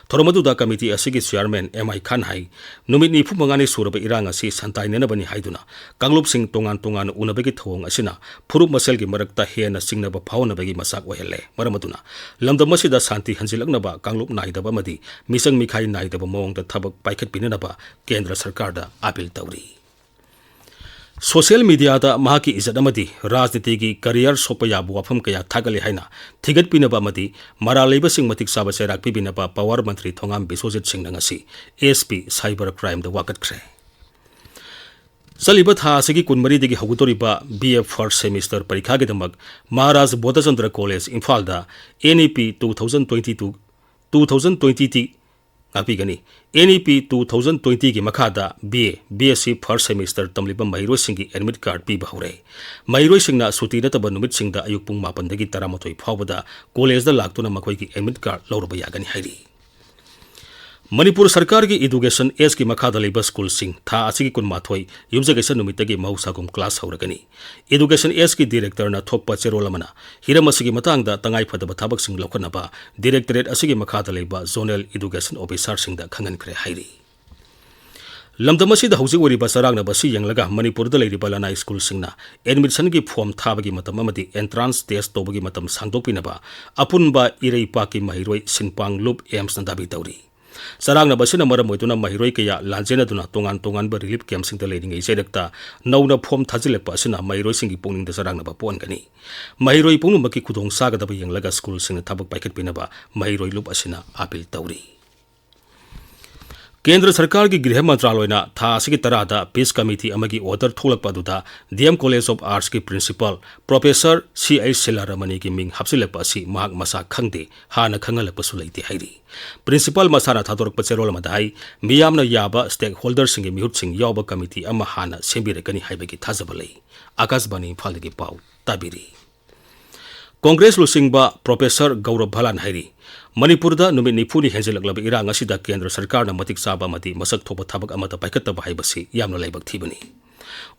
ꯊꯧꯔꯝ ꯑꯗꯨꯗ ꯀꯃꯤꯇꯤ ꯑꯁꯤꯒꯤ ꯆꯤꯌꯥꯔꯃꯦꯟ ꯑꯦꯝ ꯑꯥꯏ ꯈꯥꯟ ꯍꯥꯏ, ꯅꯨꯃꯤꯠ ꯅꯤꯐꯨ ꯃꯉꯥꯅꯤ ꯁꯨꯔꯕ ꯏꯔꯥꯡ ꯑꯁꯤ ꯁꯟꯗꯥꯏꯅꯅꯕꯅꯤ ꯍꯥꯏꯗꯨꯅ ꯀꯥꯡꯂꯨꯞꯁꯤꯡ ꯇꯣꯉꯥꯟ ꯇꯣꯉꯥꯟꯅ ꯎꯅꯕꯒꯤ ꯊꯧꯑꯣꯡ ꯑꯁꯤꯅ ꯐꯨꯔꯨꯞ ꯃꯁꯦꯜꯒꯤ ꯃꯔꯛꯇ ꯍꯦꯟꯅ ꯆꯤꯡꯅꯕ ꯐꯥꯎꯍꯟꯅꯕꯒꯤ ꯃꯆꯥꯛ ꯑꯣꯏꯍꯜꯂꯦ꯫ ꯃꯔꯝ ꯑꯗꯨꯅ ꯂꯝꯗꯝ ꯑꯁꯤꯗ ꯁꯥꯟꯇꯤ ꯍꯟꯖꯤꯜꯂꯛꯅꯕ ꯀꯥꯡꯂꯨꯞ ꯅꯥꯏꯗꯕ ꯑꯃꯗꯤ ꯃꯤꯆꯪ ꯃꯤꯈꯥꯏ ꯅꯥꯏꯗꯕ ꯃꯑꯣꯡꯗ ꯊꯕꯛ ꯄꯥꯏꯈꯠꯄꯤꯅꯅꯕ ꯀꯦꯟꯗ꯭ꯔ ꯁꯔꯀꯥꯔꯗ ꯑꯥꯄꯤꯜ ꯇꯧꯔꯤ꯫ ꯁꯣꯁꯤꯌꯦꯜ ꯃꯤꯗꯤꯌꯥꯗ ꯃꯍꯥꯛꯀꯤ ꯏꯖꯠ ꯑꯃꯗꯤ ꯔꯥꯖꯅꯤꯇꯤꯒꯤ ꯀꯔꯤꯌꯔ ꯁꯣꯛꯄ ꯌꯥꯕ ꯋꯥꯐꯝ ꯀꯌꯥ ꯊꯥꯒꯠꯂꯦ ꯍꯥꯏꯅ ꯊꯤꯒꯠꯄꯤꯅꯕ ꯑꯃꯗꯤ ꯃꯔꯥꯜ ꯂꯩꯕꯁꯤꯡ ꯃꯇꯤꯛ ꯆꯥꯕ ꯆꯩꯔꯥꯛ ꯄꯤꯕꯤꯅꯕ ꯄꯥꯋꯔ ꯃꯟꯇ꯭ꯔꯤ ꯊꯣꯉꯥꯝ ꯕꯤꯁ꯭ꯋꯖꯤꯠ ꯁꯤꯡꯅ ꯉꯁꯤ ꯑꯦꯁ ꯄꯤ ꯁꯥꯏꯕꯔ ꯀ꯭ꯔꯥꯏꯝꯗ ꯋꯥꯀꯠꯈ꯭ꯔꯦ꯫ ꯆꯠꯂꯤꯕ ꯊꯥ ꯑꯁꯤꯒꯤ ꯀꯨꯟꯃꯔꯤꯗꯒꯤ ꯍꯧꯒꯗꯧꯔꯤꯕ ꯕꯤ ꯑꯦ ꯐꯥꯔꯁ ꯁꯦꯃꯤꯁꯇꯔ ꯄꯔꯤꯈꯥꯒꯤꯗꯃꯛ ꯃꯍꯥꯔꯥꯖ ꯕꯣꯙꯆꯟꯗ꯭ꯔ ꯀꯣꯂꯦꯖ ꯏꯝꯐꯥꯜꯗ N E P two thousand twenty two, two thousand twenty ꯇꯤ ꯉꯥꯛꯄꯤꯒꯅꯤ꯫ N E P two thousand ꯇ꯭ꯋꯦꯟꯇꯤꯒꯤ ꯃꯈꯥꯗ B A, B S C first semester ꯇꯝꯂꯤꯕ ꯃꯍꯩꯔꯣꯏꯁꯤꯡꯒꯤ ꯑꯦꯗꯃꯤꯠ ꯀꯥꯔꯗ ꯄꯤꯕ ꯍꯧꯔꯦ꯫ ꯃꯍꯩꯔꯣꯏꯁꯤꯡꯅ ꯁꯨꯇꯤ ꯅꯠꯇꯕ ꯅꯨꯃꯤꯠꯁꯤꯡꯗ ꯑꯌꯨꯛ ꯄꯨꯡ ꯃꯥꯄꯟꯗꯒꯤ ꯇꯔꯥꯃꯥꯊꯣꯏ ꯐꯥꯎꯕꯗ ꯀꯣꯂꯦꯖꯗ ꯂꯥꯛꯇꯨꯅ ꯃꯈꯣꯏꯒꯤ ꯑꯦꯗꯃꯤꯠ ꯀꯥꯔꯗ ꯂꯧꯔꯕ ꯌꯥꯒꯅꯤ ꯍꯥꯏꯔꯤ꯫ ꯃꯅꯤꯄꯨꯔ ꯁꯔꯀꯥꯔꯒꯤ Education Act ꯀꯤ ꯃꯈꯥꯗ ꯂꯩꯕ ꯁ꯭ꯀꯨꯜꯁꯤꯡ ꯊꯥ ꯑꯁꯤꯒꯤ ꯀꯨꯟꯃꯥꯊꯣꯏ ꯌꯨꯝꯖꯀꯩꯁ ꯅꯨꯃꯤꯠꯇꯒꯤ ꯃꯍꯧꯁꯥꯒꯨꯝ ꯀ꯭ꯂꯥꯁ ꯍꯧꯔꯒꯅꯤ꯫ Education Act ꯀꯤ ꯗꯤꯔꯦꯛꯇꯔꯅ ꯊꯣꯛꯄ ꯆꯦꯔꯣꯜ ꯑꯃꯅ ꯍꯤꯔꯝ ꯑꯁꯤꯒꯤ ꯃꯇꯥꯡꯗ ꯇꯉꯥꯏꯐꯗꯕ ꯊꯕꯛꯁꯤꯡ ꯂꯧꯈꯠꯅꯕ ꯗꯤꯔꯦꯛꯇꯣꯔꯦꯠ ꯑꯁꯤꯒꯤ ꯃꯈꯥꯗ ꯂꯩꯕ ꯖꯣꯅꯦꯜ ꯏꯗꯨꯀꯦꯁꯟ ꯑꯣꯐꯤꯁꯥꯔꯁꯤꯡꯗ ꯈꯪꯍꯟꯈ꯭ꯔꯦ ꯍꯥꯏꯔꯤ꯫ ꯂꯝꯗꯝ ꯑꯁꯤꯗ ꯍꯧꯖꯤꯛ ꯑꯣꯏꯔꯤꯕ ꯆꯔꯥꯡꯅꯕ ꯑꯁꯤ ꯌꯦꯡꯂꯒ ꯃꯅꯤꯄꯨꯔꯗ ꯂꯩꯔꯤꯕ ꯂꯅꯥꯏ ꯁ꯭ꯀꯨꯜꯁꯤꯡꯅ ꯑꯦꯗꯃꯤꯁꯟꯒꯤ ꯐꯣꯔꯝ ꯊꯥꯕꯒꯤ ꯃꯇꯝ ꯑꯃꯗꯤ ꯑꯦꯟꯇ꯭ꯔꯥꯟꯁ ꯇꯦꯁ ꯇꯧꯕꯒꯤ ꯃꯇꯝ ꯁꯥꯡꯗꯣꯛꯄꯤꯅꯕ ꯑꯄꯨꯟꯕ ꯏꯔꯩꯄꯥꯛꯀꯤ ꯃꯍꯩꯔꯣꯏ ꯁꯤꯟꯄꯥꯡ ꯂꯨꯞ ꯑꯦꯝꯁꯅ ꯗꯥꯕꯤ ꯇꯧꯔꯤ꯫ ꯆꯔꯥꯡꯅꯕ ꯑꯁꯤꯅ ꯃꯔꯝ ꯑꯣꯏꯗꯨꯅ ꯃꯍꯩꯔꯣꯏ ꯀꯌꯥ ꯂꯥꯟꯖꯦꯟꯅꯗꯨꯅ ꯇꯣꯉꯥꯟ ꯇꯣꯉꯥꯟꯕ ꯔꯤꯂꯤꯐ ꯀꯦꯝꯞꯁꯤꯡꯗ ꯂꯩꯔꯤꯉꯩ ꯆꯩꯔꯛꯇ ꯅꯧꯅ ꯐꯣꯔꯝ ꯊꯥꯖꯤꯜꯂꯛꯄ ꯑꯁꯤꯅ ꯃꯍꯩꯔꯣꯏꯁꯤꯡꯒꯤ ꯄꯨꯛꯅꯤꯡꯗ ꯆꯔꯥꯡꯅꯕ ꯄꯣꯛꯍꯟꯒꯅꯤ꯫ ꯃꯍꯩꯔꯣꯏ ꯄꯨꯝꯅꯃꯛꯀꯤ ꯈꯨꯗꯣꯡ ꯆꯥꯒꯗꯕ ꯌꯦꯡꯂꯒ ꯁ꯭ꯀꯨꯜꯁꯤꯡꯅ ꯊꯕꯛ ꯄꯥꯏꯈꯠꯄꯤꯅꯕ ꯃꯍꯩꯔꯣꯏ ꯂꯨꯞ ꯑꯁꯤꯅ ꯑꯥꯄꯤꯜ ꯇꯧꯔꯤ꯫ ꯀꯦꯟꯗ꯭ꯔ ꯁꯔꯀꯥꯔꯒꯤ ꯒ꯭ꯔꯤꯍ ꯃꯟꯇ꯭ꯔꯥꯂꯣꯏꯅ ꯊꯥ ꯑꯁꯤꯒꯤ ꯇꯔꯥꯗ ꯄꯤꯁ ꯀꯃꯤꯇꯤ ꯑꯃꯒꯤ ꯑꯣꯔꯗꯔ ꯊꯣꯛꯂꯛꯄ ꯑꯗꯨꯗ ꯗꯤ ꯑꯦꯝ ꯀꯣꯂꯦꯖ ꯑꯣꯐ ꯑꯥꯔꯠꯁꯀꯤ ꯄ꯭ꯔꯤꯟꯁꯤꯄꯥꯜ ꯄ꯭ꯔꯣꯐꯦꯁꯔ ꯁꯤ ꯑꯩꯆ ꯁꯤꯂꯥꯔꯥꯃꯅꯤꯒꯤ ꯃꯤꯡ ꯍꯥꯞꯆꯤꯜꯂꯛꯄ ꯑꯁꯤ ꯃꯍꯥꯛ ꯃꯁꯥ ꯈꯪꯗꯦ, ꯍꯥꯟꯅ ꯈꯪꯍꯜꯂꯛꯄꯁꯨ ꯂꯩꯇꯦ ꯍꯥꯏꯔꯤ꯫ ꯄ꯭ꯔꯤꯟꯁꯤꯄꯥꯜ ꯃꯁꯥꯅ ꯊꯥꯗꯣꯔꯛꯄ ꯆꯦꯔꯣꯜ ꯑꯃꯗ ꯍꯥꯏ, ꯃꯤꯌꯥꯝꯅ ꯌꯥꯕ ꯁ꯭ꯇꯦꯛꯍꯣꯜꯗꯔꯁꯤꯡꯒꯤ ꯃꯤꯍꯨꯠꯁꯤꯡ ꯌꯥꯎꯕ ꯀꯃꯤꯇꯤ ꯑꯃ ꯍꯥꯟꯅ ꯁꯦꯝꯕꯤꯔꯛꯀꯅꯤ ꯍꯥꯏꯕꯒꯤ ꯊꯥꯖꯕ ꯂꯩ꯫ ꯑꯀꯥꯁꯕꯥꯅꯤ ꯏꯝꯐꯥꯜꯗꯒꯤ ꯄꯥꯎ ꯇꯥꯕꯤꯔꯤ꯫ ꯀꯣꯡꯒ꯭ꯔꯦꯁ ꯂꯨꯆꯤꯡꯕ ꯄ꯭ꯔꯣꯐꯦꯁꯔ ꯒꯧꯔꯕ ꯚꯂꯥꯟ ꯍꯥꯏꯔꯤ, ꯃꯅꯤꯄꯨꯔꯗ ꯅꯨꯃꯤꯠ ꯅꯤꯐꯨꯅꯤ ꯍꯦꯟꯖꯤꯜꯂꯛꯂꯕ ꯏꯔꯥꯡ ꯑꯁꯤꯗ ꯀꯦꯟꯗ꯭ꯔ ꯁꯔꯀꯥꯔꯅ ꯃꯇꯤꯛ ꯆꯥꯕ ꯑꯃꯗꯤ ꯃꯁꯛ ꯊꯣꯛꯄ ꯊꯕꯛ ꯑꯃꯠꯇ ꯄꯥꯏꯈꯠꯇꯕ ꯍꯥꯏꯕꯁꯤ ꯌꯥꯝꯅ ꯂꯥꯏꯕꯛ ꯊꯤꯕꯅꯤ꯫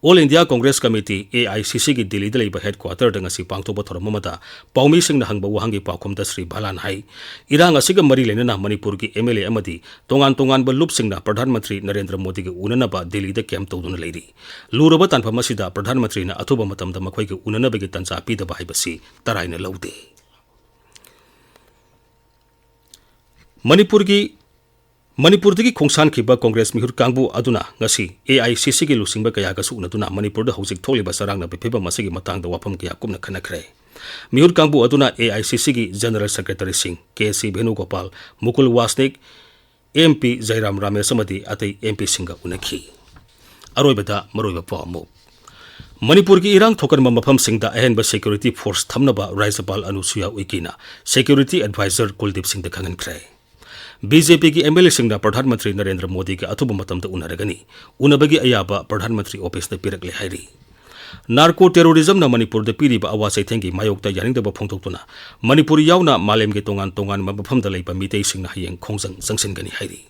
All India Congress committee, A I C ꯁꯤꯒꯤ ꯗꯤꯜꯂꯤꯗ ꯂꯩꯕ ꯍꯦꯗꯀ꯭ꯋꯥꯇꯔꯗ ꯉꯁꯤ ꯄꯥꯡꯊꯣꯛꯄ ꯊꯧꯔꯝ ꯑꯃꯗ ꯄꯥꯎꯃꯤꯁꯤꯡꯅ ꯍꯪꯕ ꯋꯥꯍꯪꯒꯤ ꯄꯥꯎꯈꯨꯝꯗ ꯁ꯭ꯔꯤ ꯚꯂꯥꯟ ꯍꯥꯏ, ꯏꯔꯥꯡ ꯑꯁꯤꯒ ꯃꯔꯤ ꯂꯩꯅꯅ ꯃꯅꯤꯄꯨꯔꯒꯤ ꯑꯦꯝ ꯑꯦꯜ ꯑꯦ ꯑꯃꯗꯤ ꯇꯣꯉꯥꯟ ꯇꯣꯉꯥꯟꯕ ꯂꯨꯞꯁꯤꯡꯅ ꯄ꯭ꯔꯙꯥꯟ ꯃꯟꯇ꯭ꯔꯤ ꯅꯔꯦꯟꯗ꯭ꯔ ꯃꯣꯗꯤꯒ ꯎꯅꯅꯕ ꯗꯤꯜꯂꯤꯗ ꯀꯦꯝꯞ ꯇꯧꯗꯨꯅ ꯂꯩꯔꯤ꯫ ꯂꯨꯔꯕ ꯇꯥꯟꯐꯝ ꯑꯁꯤꯗ ꯄ꯭ꯔꯙꯥꯟ ꯃꯟꯇ꯭ꯔꯤꯅ ꯑꯊꯨꯕ ꯃꯇꯝꯗ ꯃꯈꯣꯏꯒꯤ ꯎꯅꯅꯕꯒꯤ ꯇꯥꯟꯖꯥ ꯄꯤꯗꯕ ꯍꯥꯏꯕꯁꯤ ꯇꯔꯥꯏꯅ ꯂꯧꯗꯦ꯫ ꯃꯅꯤꯄꯨꯔꯒꯤ, ꯃꯅꯤꯄꯨꯔꯗꯒꯤ ꯈꯣꯡꯁꯥꯟꯈꯤꯕ ꯀꯣꯡꯒ꯭ꯔꯦꯁ ꯃꯤꯍꯨꯠ ꯀꯥꯡꯕꯨ ꯑꯗꯨꯅ ꯉꯁꯤ ꯑꯦ ꯑꯥꯏ ꯁꯤ ꯁꯤꯒꯤ ꯂꯨꯆꯤꯡꯕ ꯀꯌꯥꯒꯁꯨ ꯎꯅꯗꯨꯅ ꯃꯅꯤꯄꯨꯔꯗ ꯍꯧꯖꯤꯛ ꯊꯣꯛꯂꯤꯕ ꯆꯔꯥꯡꯅꯕ ꯐꯤꯕꯝ ꯑꯁꯤꯒꯤ ꯃꯇꯥꯡꯗ ꯋꯥꯐꯝ ꯀꯌꯥ ꯀꯨꯞꯅ ꯈꯟꯅꯈ꯭ꯔꯦ꯫ ꯃꯤꯍꯨꯠ ꯀꯥꯡꯕꯨ ꯑꯗꯨꯅ ꯑꯦ ꯑꯥꯏ ꯁꯤ ꯁꯤꯒꯤ general ꯁꯦꯀ꯭ꯔꯦꯇꯔꯤꯁꯤꯡ K C ꯚꯦꯅꯨꯒꯣꯄꯥꯜ, ꯃꯨꯀꯨꯜ ꯋꯥꯁꯅꯤꯛ, M P ꯖꯌꯔꯥꯝ Ramesh ꯑꯃꯗꯤ ꯑꯇꯩ ꯑꯦꯝ ꯄꯤꯁꯤꯡꯒ ꯎꯅꯈꯤ꯫ ꯑꯔꯣꯏꯕꯗ ꯃꯔꯨꯑꯣꯏꯕ ꯄꯥꯎ ꯑꯃꯨꯛ꯫ ꯃꯅꯤꯄꯨꯔꯒꯤ ꯏꯔꯥꯡ ꯊꯣꯛꯀꯟꯕ ꯃꯐꯝꯁꯤꯡꯗ ꯑꯍꯦꯟꯕ ꯁꯦꯀ꯭ꯌꯨꯔꯤꯇꯤ ꯐꯣꯔꯁ ꯊꯝꯅꯕ ꯔꯥꯖ꯭ꯌꯄꯥꯜ ꯑꯅꯨꯁꯨꯌꯥ ꯎꯏꯀꯦꯅ ꯁꯦꯀ꯭ꯌꯨꯔꯤꯇꯤ ꯑꯦꯗꯚꯥꯏꯖꯔ ꯀꯨꯜꯗꯤꯞ ꯁꯤꯡꯗ ꯈꯪꯍꯟꯈ꯭ꯔꯦ꯫ ꯕꯤ ꯖꯦ ꯄꯤꯒꯤ ꯑꯦꯝ ꯑꯦꯜ ꯑꯦꯁꯤꯡꯅ ꯄ꯭ꯔꯙꯥꯟ ꯃꯟꯇ꯭ꯔꯤ ꯅꯔꯦꯟꯗ꯭ꯔ ꯃꯣꯗꯤꯒ ꯑꯊꯨꯕ ꯃꯇꯝꯗ ꯎꯅꯔꯒꯅꯤ꯫ ꯎꯅꯕꯒꯤ ꯑꯌꯥꯕ ꯄ꯭ꯔꯙꯥꯟ ꯃꯟꯇ꯭ꯔꯤ ꯑꯣꯐꯤꯁꯅ ꯄꯤꯔꯛꯂꯦ ꯍꯥꯏꯔꯤ꯫ ꯅꯥꯔꯀꯣ ꯇꯦꯔꯣꯔꯤꯖꯝꯅ ꯃꯅꯤꯄꯨꯔꯗ ꯄꯤꯔꯤꯕ ꯑꯋꯥ ꯆꯩꯊꯦꯡꯒꯤ ꯃꯥꯌꯣꯛꯇ ꯌꯥꯅꯤꯡꯗꯕ ꯐꯣꯡꯗꯣꯛꯇꯨꯅ ꯃꯅꯤꯄꯨꯔ ꯌꯥꯎꯅ ꯃꯥꯂꯦꯝꯒꯤ ꯇꯣꯉꯥꯟ ꯇꯣꯉꯥꯟꯕ ꯃꯐꯝꯗ ꯂꯩꯕ ꯃꯤꯇꯩꯁꯤꯡꯅ ꯍꯌꯦꯡ ꯈꯣꯡꯖꯪ ꯆꯪꯁꯤꯟꯒꯅꯤ ꯍꯥꯏꯔꯤ꯫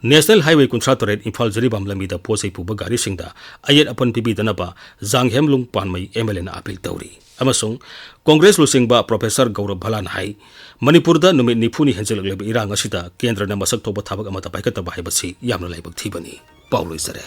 ꯅꯦꯁꯅꯦꯜ ꯍꯥꯏꯋꯦ ꯀꯨꯟꯊ꯭ꯔꯥ ꯇꯔꯦꯠ ꯏꯝꯐꯥꯜ ꯖꯤꯔꯤꯕꯥꯝ ꯂꯝꯕꯤꯗ ꯄꯣꯠ ꯆꯩ ꯄꯨꯕ ꯒꯥꯔꯤꯁꯤꯡꯗ ꯑꯌꯦꯠ ꯑꯄꯟ ꯄꯤꯕꯤꯗꯅꯕ ꯖꯥꯡꯍꯦꯝꯂꯨꯡ ꯄꯥꯟꯃꯩ ꯑꯦꯝ ꯑꯦꯜ ꯑꯦꯅ ꯑꯥꯄꯤꯜ ꯇꯧꯔꯤ꯫ ꯑꯃꯁꯨꯡ ꯀꯣꯡꯒ꯭ꯔꯦꯁ ꯂꯨꯆꯤꯡꯕ ꯄ꯭ꯔꯣꯐꯦꯁꯔ ꯒꯧꯔꯕ ꯚꯂꯥꯅ ꯍꯥꯏ, ꯃꯅꯤꯄꯨꯔꯗ ꯅꯨꯃꯤꯠ ꯅꯤꯐꯨꯅꯤ ꯍꯦꯟꯖꯜꯂꯛꯂꯤꯕ ꯏꯔꯥꯡ ꯑꯁꯤꯗ ꯀꯦꯟꯗ꯭ꯔꯅ ꯃꯁꯛ ꯊꯣꯛꯄ ꯊꯕꯛ ꯑꯃꯠꯇ ꯄꯥꯏꯈꯠꯇꯕ ꯍꯥꯏꯕꯁꯤ ꯌꯥꯝꯅ ꯂꯥꯏꯕꯛ ꯊꯤꯕꯅꯤ꯫ ꯄꯥꯎ ꯂꯣꯏꯖꯔꯦ꯫